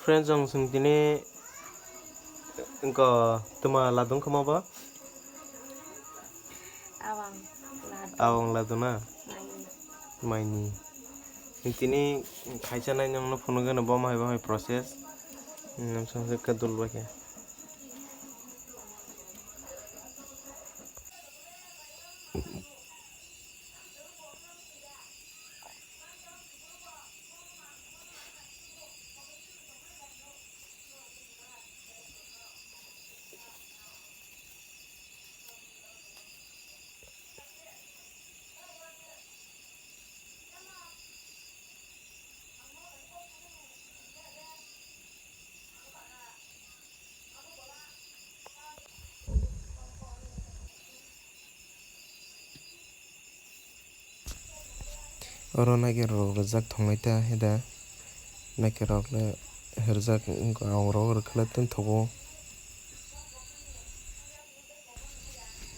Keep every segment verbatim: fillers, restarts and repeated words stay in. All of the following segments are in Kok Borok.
Friends, ang sing tini ko tuma ladung khama ba? Awang ladu. Awang ladu na? Maini. Maini. Sing tini khaisa nai nang no phunuk gana bo mahai bahai process. Nam sang se kadul ba khe. Oro naikhe rok rijak thonglai ta heda, naikhe rok le rijak wng kha, ang rok rwkhlai tong thogo.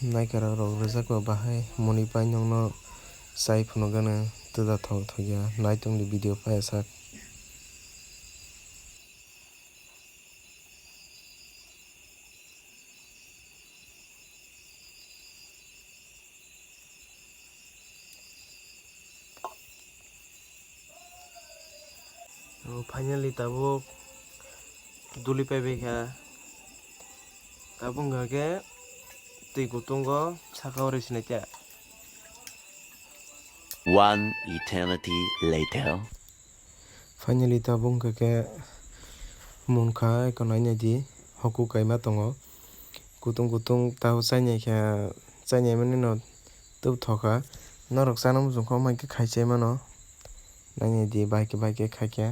Naikhe rok rok rijak ba bahai moni pai nokno chai phunuk gana twda thok thok ya, nai tongdi video paiya sak. O, finally tabuk duli paibai kha. Tabuk wngkha khe twi kutungo saka o rwi sinai khe. One eternity later. Finally tabuk wngkha khe munkha, eko nainai di, hoku kaima tongo. Kutung kutung tabo chainai khe, chainai mani no tub thokha. Norok chana muchung kha, omo hai khe khai chai mano. Nainai di, bai khe bai khe khai khe.